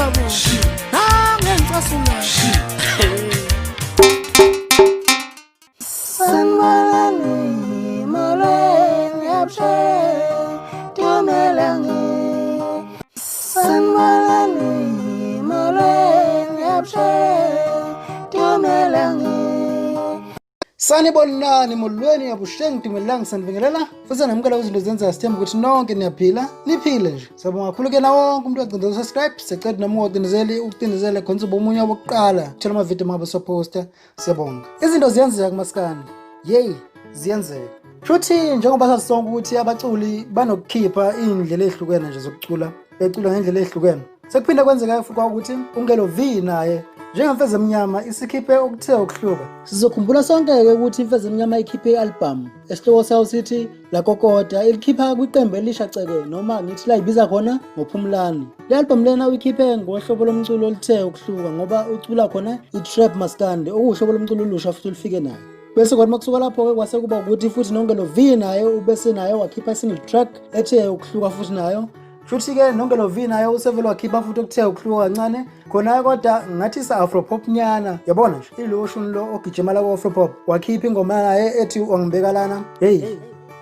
Ngiyabonga. Nangengicasulayo. Sanibonani, molweni, abusheni, dumelang. Sanibonani, molweni, abusheni, dumelang. Sanibonani, molweni, abusheni, dumelang, sanibingelela futhi namukela kwizinto zenza. Sithemba ukuthi nonke niyaphila, niphile nje. Siyabonga kakhulu ke nawo wonke umuntu wagcindezela subscribe. Siyacela noma ungacindezeli, ucindezele khona uzoba omunye wokuqala uthola amavidiyo uma ngabe sophosta. Siyabonga. Izinto ziyenzeka kumaskandi, yeyi, ziyenzeka. Futhi njengoba sazi sonke ukuthi abaculi banokukhipha iy'ndlela ey'hlukene nje zokucula, becula ngendlela ey'hlukene. Sekuphinde kwenzeka futhi kwakuthi uNgelo V naye njengemfezi emnyama isikhiphe okuthe ukuhluka. Sizokhumbula sonke-ke ukuthi imfezi emnyama ikhiphe i-albhamu esihloko sayo sithi Lakokoda, ilikhipha kwiqembu elisha ceke, noma ngithi la ibiza khona ngoPhumlani. Le albhamu lena uyikhiphe ngohlobo lomculo oluthe ukuhluka, ngoba ucula khona i-trap maskandi, okuwuhlobo lomculo olusha futhi olufike nayo. Bese kwathi makusuka lapho-ke kwase kuba ukuthi futhi noNgelo V naye ubese naye wakhipha i-single track ethe ukuhluka futhi nayo. Futhi-ke noNgelo V naye usevele wakhipha futhi okuthe ukuhluka kancane khona, kodwa ngathi sa-afro pop nyana, yabona nje, ilo shuni lo ogijima la ku-afro pop, wakhipha ingoma naye ethi Wangibeka Lana. Heyi,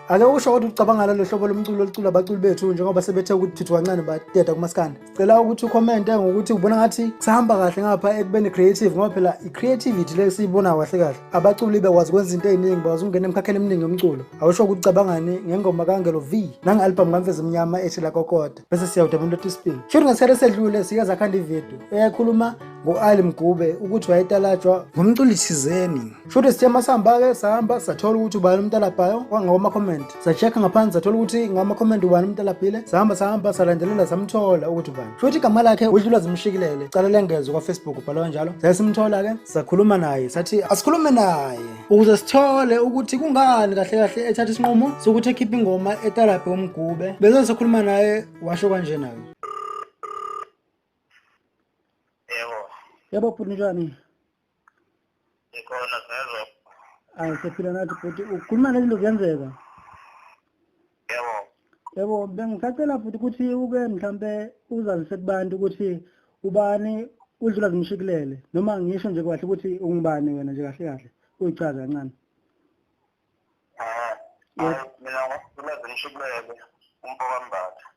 ake usho kodwa ucabanga lalo hlobo lomculo olucula abaculi bethu njengoba sebethe ukuthi thuthu kancane badeda kumaskandi. Sicela ukuthi ukhomente ngokuthi ubona ngathi kusahamba kahle ngapha ekubeni creative, ngoba phela i-creativity le siyibona kahle kahle, abaculi bekwazi ukwenza izinto ey'ningi, bakwazi ukungena emkhakheni eminingi yomculo. Awusho ukuthi ucabangani ngengoma kaNgelo V nange-albhamu kaMfezi Mnyama ethi Lakokoda, bese siyawuda umuntu othi spin. Shuthi ngesikhathi esedlule sike zakhanda ividiyo eyayikhuluma ngo-Ali Mgube ukuthi wayetalajwa ngumculi thizeni. Shuthi sithe masihamba-ke, sahamba sathola ukuthi ubani umtalabhayo ngawama-comment, sa-check-a ngaphansi, sathola ukuthi ngama-comment ubani umtalabhile. Sahamba sahamba, salandelela, samthola ukuthi ubani. Shuthi igama lakhe udlula zimshikilele cala lengezwe kwa-Facebook, ubhalwa kanjalo. Saye simthola-ke, sakhuluma naye, sathi asikhulume naye ukuze sithole ukuthi kungani kahle kahle ethatha isinqumo sokuthi ekhiphe ingoma etalabhe uMgube. Bese sikhuluma naye, washo kanje naye. Yebo. Yebo bhuti, njani? Ngikhona, singezwa. Ayi, siyaphila nathi bhuti. Ukhuluma nezinto ziyenzeka. Yebo. Yebo, bengisacela futhi ukuthi uke mhlambe uzazise kubantu ukuthi ubani udlula zimshikilele, noma ngisho nje kahle ukuthi ungubani wena nje kahle kahle, uyichaze kancane. Hayi, mina ngudlula zimshikilele, umfo kaMbatha.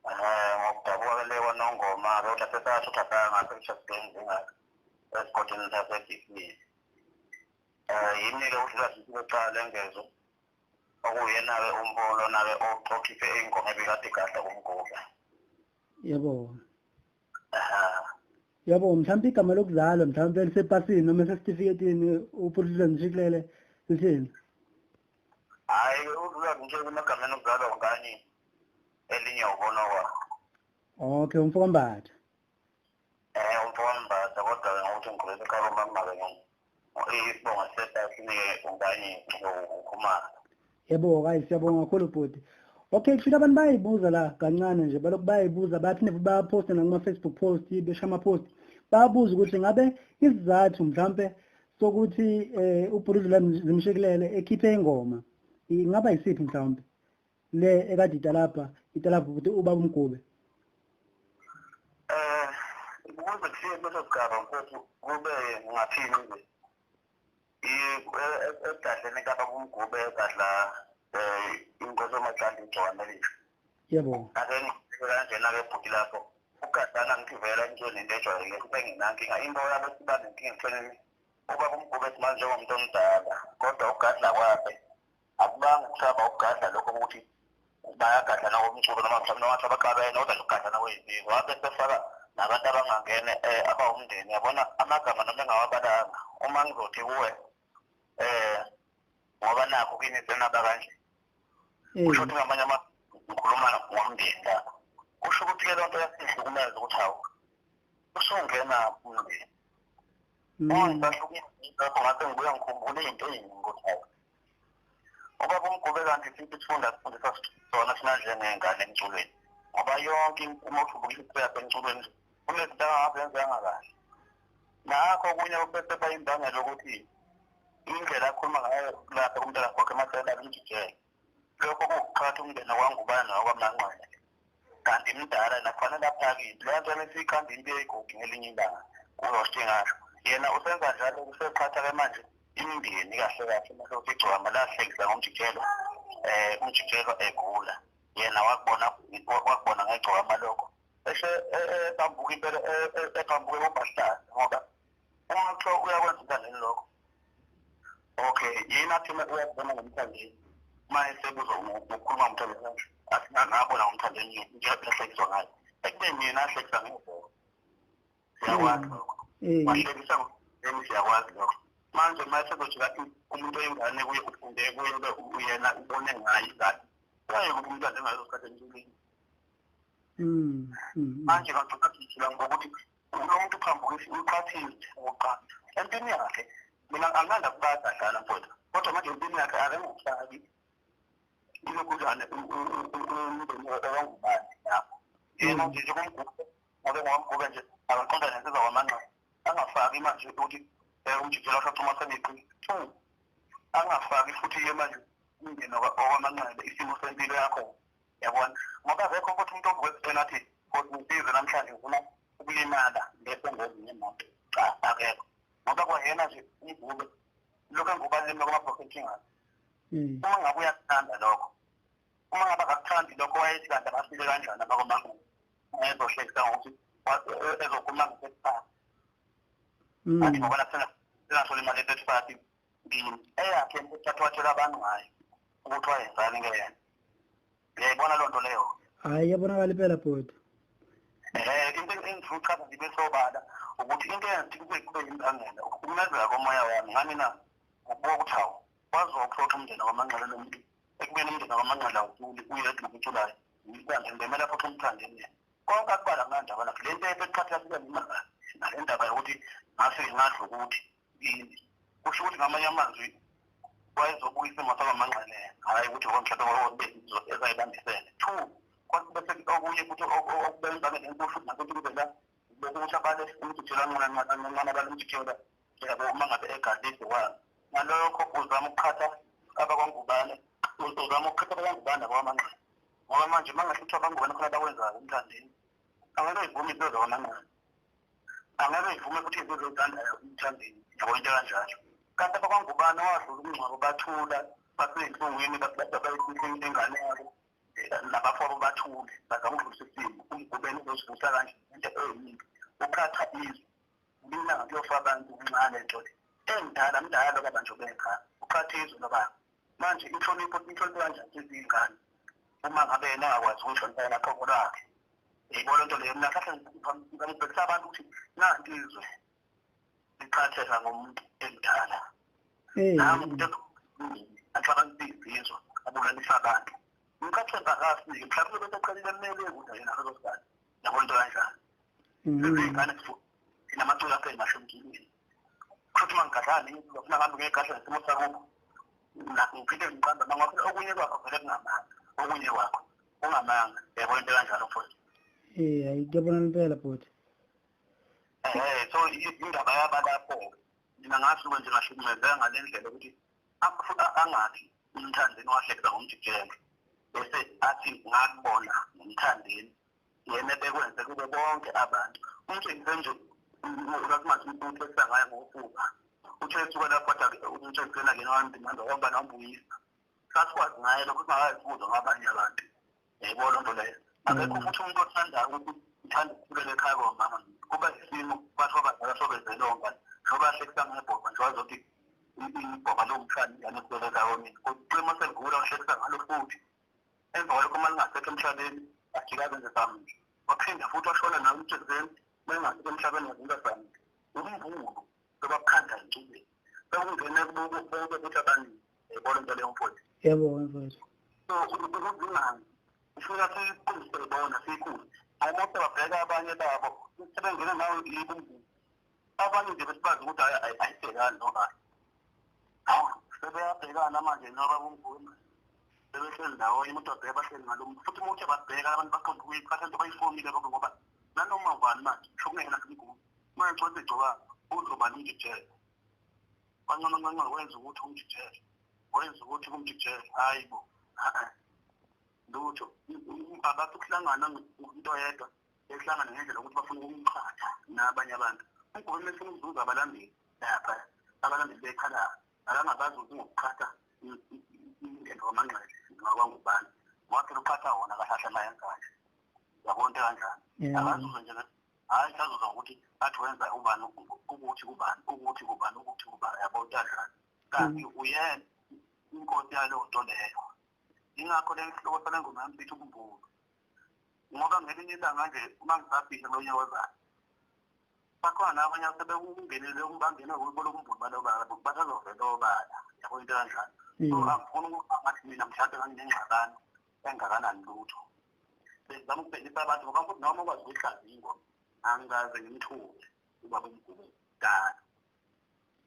Ngokudabuka le kwaNongoma-ke, kodwa sesasho ukuthi ngase Richards ngapha esigodini sase-DP. Yimi-ke udlula zimshikilele engezwe. Okuyena-ke umfo lona-ke okhiphe ingoma ebikade igadla kuMgube. Yebo. Yebo, mhlawumbe igama lokuzalwa, mhlawumbe elisepasini noma esesitifiketini, uPhulula Zimshikilele, lithini? Hhayi, udlula zimshikilele emagameni okuzalwa ngani, elinye ubona kwa. Okay, umfo kaMbatha. Umfo kaMbatha, kodwa-ke ngokuthi ngikhulele ekhaya komama-ke, isibongo sesasini-ke unganye uKhumalo. Yebo, hayi, siyabonga kakhulu bhuti. Okay, kusho abantu bayayibuza la kancane nje, balokhu bayayibuza, baphinde futhi bayaphosta nakuma-Facebook post, besho ama-post. Bayabuza ukuthi ngabe isizathu mhlampe sokuthi uBhuludlula Zimshikilele ekhiphe ingoma ingaba yisiphi mhlawumbe, le ekade italabha italabha ukuthi ubaba uMgube. Ukuze kufike kuleso sigaba, mfowethu, kube ngathini nje, egadleni kababa uMgube egadla inkosi yoMahlandi iGcokama Elisha. Ake ngifike kanjena-ke bhuti, lapho ugadana ngithi vele emculweni into ejwayelekile futhi enginankinga. Into yabe siba nenkinga ekuthenini ubaba uMgube simanje njengomuntu omdala, kodwa ugadla kwakhe akubanga kusaba ukugadla lokho ukuthi bayagadlana komculo noma mhlawumbe noma abaxabene, kodwa nje ukugadlana kweyinsizwa. Wabe sefaka nabantu abangangene abawumndeni, yabona, amagama noma engawabalanga. Uma ngizothi kuwe ngoba nakho kini senaba kanje, kusho ukuthi ngamanye ngikhuluma ngomndeni lapho, kusho ukuthi-ke loo nto yasihlukumeza ukuthi hawu, usungena umndeni. Uma ngisahlukumeza lapho, ngase ngibuya ngikhumbule iy'nto ey'ningi ukuthi hawu, ubaba uMgube kanti sithi sifunda sifundisa sona thina njengey'ngane emculweni, ngoba yonke uma uthi ubuka history yakhe emculweni kunezinto angazenzanga kahle. Nakho okunye bese bayimbangela ukuthi indlela akhuluma ngayo lapha kumntana wakhe emasela kumjijele, lokho kuwukuqhatha umndeni wakwaNgubane nowakwaManqele. Kanti mdala nakufanele aphakile leyo nto lesiyiqamba into eyigodi ngelinye ilanga kuzoshingasho yena usenza njalo useqhatha-ke manje imindeni kahle kahle mase uthi igcwama lahlekisa ngomjikelo umjikelo egula yena wakubona ngegcwama lokho eshe ephambuka impela ephambuke kubahlala ngoba uma kuthiwa uyakwenza umthandeni lokho okay yena athi uyakubona ngomthandeni uma esebuzwa ngokukhuluma ngomthandeni athi ngabona ngomthandeni ngiyahlekiswa ngayo ekubeni yena ahlekisa ngebhola siyakwazi lokho wahlekisa ngomthandeni siyakwazi lokho manje uma esezojika umuntu oyingane kuye ufunde kuye uyena ubone ngayo ingane wayekuba umntwana engaleso sikhathi emculweni manje ngagcina ngokuthi lo muntu uphambukisa uqhathile okokuqala empini yakhe mina anginanda kubata dlala mfowethu kodwa manje empini yakhe akengufaki ilokhuzane umndeni owangubani lapho yena nje njengoMgube ngobe ngowamgube nje akaqonda nensizwa kwamanxeba angafaki manje ukuthi umjijelo wasathu seneqi two angafaki futhi-ke manje umndeni okwamanxeba isimo sempilo yakho yabona ngoba akekho futhi umuntu ovuka ekuseni athi ngisize namhlanje ngifuna ukulimala ngesengozini yemoto cha akekho ngoba kwayena nje umgube lokhu engubalimi kwamabhokentshingane uma ngabe uyakuthanda lokho uma ngabe akakuthandi lokho wayethi kanti abafike kanjani abakomangubo ezohlekisa ngokuthi ezokhuluma nge-third athi ngoba sengathola imali ye-third party eyakhe uthatha watshela abantu ngayo ukuthi wayenzani ke yena uyayibona loo nto leyo hhayi iyabonakala impela bhuti into engifuna ukuchaza nje besobala ukuthi into eyenza kube kube imbangela ukuhlukumezeka komoya wami ngani na ngokubuka ukuthi hawu waziwa ukuhlotha umndeni kwamanxele lo muntu ekubeni umndeni kwamanxele awuculi uyedwa ukuculayo kanti ngibemela futhi umthandeni yena konke akubala kunandaba lakhe le nto ebeqhatha yafika nimanga nale ndaba yokuthi ngafike ngadla ukuthi yini kusho ukuthi ngamanye amazwi wayezobuka isimo sakwamanxele hhayi ukuthi mhlawumbe ezayibambisene two bese okunye futhi okubenza ngenkulu futhi nakuthi kube la lokuthi abale umjijela nqana abale umjijela yabo uma ngabe egadlise ngalokho uzama ukuqhatha abakwangubane uzama ukuqhatha abakwangubane abakwamanxele ngoba manje uma ngahle kuthiwa abangubane khona abakwenzayo emthandeni angeke ivume into zakwamanxele angeke ivume futhi izinto ezithandayo emthandeni yabo into kanjalo kanti abakwangubane wadlula umngcwabo bathula basey'nhlungwini bayifihla ingane yabo nabafowabo bathule bazama ukudlulisa isimo umgubeni uzozivusa kanje into eyiningi uqhatha izwe ilanga kuyofa abantu kuncane nto le emdala mdala baba nje ubengane uqhatha izwe loba manje inhlonipho inhlonipho kanjani izingane uma ngabe yena angakwazi ukuyihlonipha yena qobo lwakhe yayibona nto leyo mina kahle ngibhekisa abantu ukuthi nanti izwe liqhatheka ngomuntu emdala nami umuntu axabanisa izizwe abulalisa abantu umqhatheka akafiki mhlawumbe bese eqalile emele kude yena ngaleso sikhathi yabo into kanjani izingane sinamaculo apha emashumkilweni kusho ukuthi uma ngigadlane ngifuna ngihambe ngiyegadla nesimo sakubo ngiphinde ngiqambe amanga phela okunye kwakho vele kungamanga okunye kwakho kungamanga yabo into kanjalo futhi hayi kuyabonana impela bhuti so indaba yaba lapho mina ngasuke nje ngahlukumezeka ngale ndlela ukuthi angathi umthandeni wahlekisa ngomjijelo bese athi ngakubona ngomthandeni yena bekwenze kube bonke abantu umtshengise nje urakumathi uthethisa ngayo ngokuphupha uthe suka lapho kodwa umtshengisena ke nowandimanda wahamba nambuyisa sasikwazi ngaye lokho singakazibuza ngabanye abantu yayibona loo nto leyo akekho futhi umuntu othandayo ukuthi ngithanda ukukhulela ekhaya komama kuba isimo batho abadala sobezelonga njengoba ahlekisa ngebhova nje wazothi ibhova lomshana ingane ekhulele ekhaya komina kodwa uma seligula wahlekisa ngalo futhi emva kwalokho uma lingasekho emhlabeni ajike abenze samnje waphinda futhi washona nawe umthethweni uma lingasekho emhlabeni wazinto samnje umvulo lobakukhanda emculweni sekungene bonke futhi abaningi yayibona into leyo mfowethu yebo mfowethu so ukuzingani ufika siyiqondise bona siyikhulu ngoba sebabheka abanye babo sebengena nawe yibo abanye nje besibazi ukuthi ayibhekani noma hawu sebeyabhekana manje noba kumguma sebehleli ndawonye umuntu abheka bahleli ngalo muntu futhi uma uthi ababheka abantu baqonda ukuyiphatha into bayifomile bonke ngoba nanoma ubani manje sho kungena kumguma manje gcoba igcoba uzoba nomjijelo kancane kancane wenza ukuthi umjijelo wenza ukuthi kumjijelo hayi bo Lutho, abathi ukuhlangana into yedwa, behlangana ngendlela yokuthi bafuna ukumqhatha nabanye abantu. UMgube efuna ukuzuza abalandeli lapha, abalandeli bekhala akangabazuzi ngokuqhatha umndeni waManxele noma kwangubani, ngoba phela uqhatha wona kahle kahle uma yenza kanje. Yabona into kanjani? Akazuze nje, hhayi sazuza ngokuthi athi wenza ubani ukuthi kubani ukuthi kubani ukuthi kubani, yabo into kanjani? Kanti uyena inkosi yaleyo nto leyo. Yingakho le sihloko sale ngoma yami sithi ubumbulu. Ngoba ngelinye ilanga nje uma ngisabhiza kulo nyaka ozayo, bakhona nabanye asebekungenile bangene kulo bumbulu balo baba basazovela obala, yabo into kanjalo. So angifuni ukuba ngathi mina mhlawumbe nganginengxabano engakanani lutho. Bezama ukubhekisa abantu ngoba futhi noma ukwazi ukuyihlaziya ingoma, angikaze ngimthuke ubaba uMgube kudala.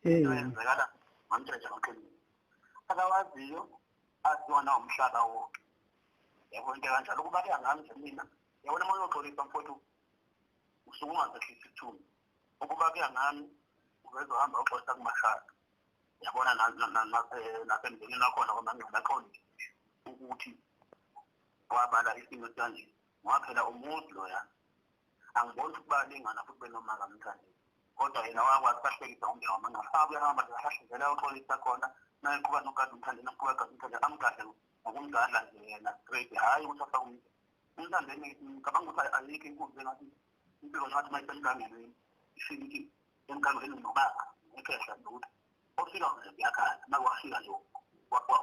Into eyenzekala ngamtshela amaqiniso. Akawaziyo aziwa nawumhlaba wonke. Yabo into kanjalo ukuba kuya ngami nje mina. Yabona uma uyoxolisa mfowethu usuke ungazehlisi isithunzi. Ukuba kuya ngami ubezohamba uxolisa kumashaka. Yabona nasemndenini wakhona kwaManqele aqondile ukuthi wabala isimo esikanje. Ngoba phela umuzi loya angiboni ukuthi bayalingana futhi benoma kaMthandeni. Kodwa yena wakwazi bahlekisa ngomndeni waManqele. Abuye ahamba nje ahlahlela uxolisa khona. Nayeqhuba nogada uMthandeni, aqhuba egada uMthandeni, amgadle ngokumgadla nje yena straight. Hhayi ukuthi afake umndeni. UMthandeni ngicabanga ukuthi ayikho inkunzi engathi impilo ngathi uma isemgangelweni ifike ithi emgangelweni nobaba ngekhehla nokuthi ofika nje kuyakhala uma kwafika nje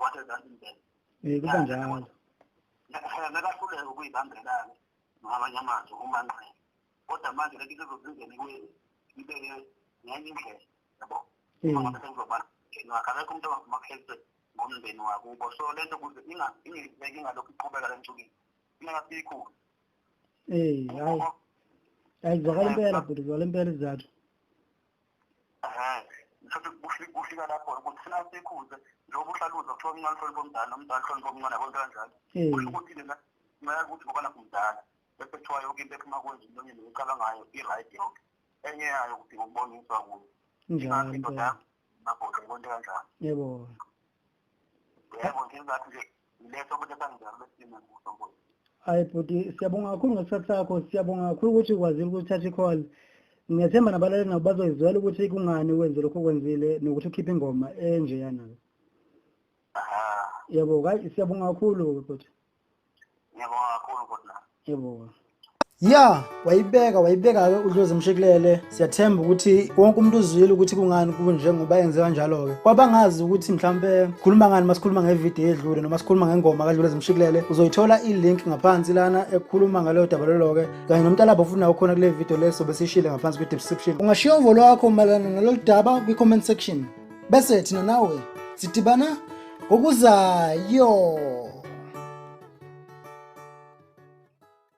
wathi ezansi indlela. Kuba njalo. Ngeke ahluleke ukuyibambela-ke ngamanye amazwi uManqele. Kodwa manje lento isezozingeni ibeke ngenye indlela, yabo. Uma ngabe sekuzoba umndeni wakhe, akekho umuntu ongavuma kuhlekiswe ngomndeni wakubo. So lento ukuze ingenzeki ingalokhu iqhubeka le ntukile, funeka siyikhulu. Hayi. Hayi kuzwakala impela bhuti, kuzwakala impela isizathu. Mhlawumbe kufika lapho ukuthi funa sikhuze njengoba uhlaluza kuthiwa omncane uhlonipha omdala nomdala uhlonipha omncane, yabo into kanjalo. Kusho ukuthi lena ngeke ukuthi ngoba nakho mdala bese kuthiwa yonke into ephuma kwenza emlonyeni oyicabangayo i-right yonke. Enye yayo kudinga ukuboniswa kuyo. Njalo indoda impela. yami mabhodla, yabo into kanjalo. Yebo. Yebo nje isizathu nje leso ukuthi esanginjalo besime kuso mfowethu. Hayi bhuti, siyabonga kakhulu ngesikhathi sakho, siyabonga kakhulu ukuthi ukwazile ukuthatha i-call. Ngiyathemba nabalaleli nabo bazoyizwela ukuthi kungani wenze lokho okwenzile nokuthi ukhiphe ingoma enjeyana. Yebo, hayi siyabonga kakhulu bhuti. Ngiyabonga kakhulu bhuti nami. Yebo. Ya, wayibeka wayibeka-ke uDlozi Mshiklele. Siyathemba ukuthi wonke umuntu uzwile ukuthi kungani kunjengoba enze kanjalo-ke. Kwabangazi ukuthi mhlampe khuluma ngani masikhuluma ngevidiyo edlule noma sikhuluma ngengoma kaDlozi Mshiklele, uzoyithola i-link ngaphansi lana ekhuluma ngaleyo daba lolo-ke kanye nomntalabho futhi nawo khona kule video leso besishile ngaphansi kwi-description. Ungashiya uvo lwakho mayelana nalolu daba kwi-comment section. Bese thina nawe sidibana ngokuzayo.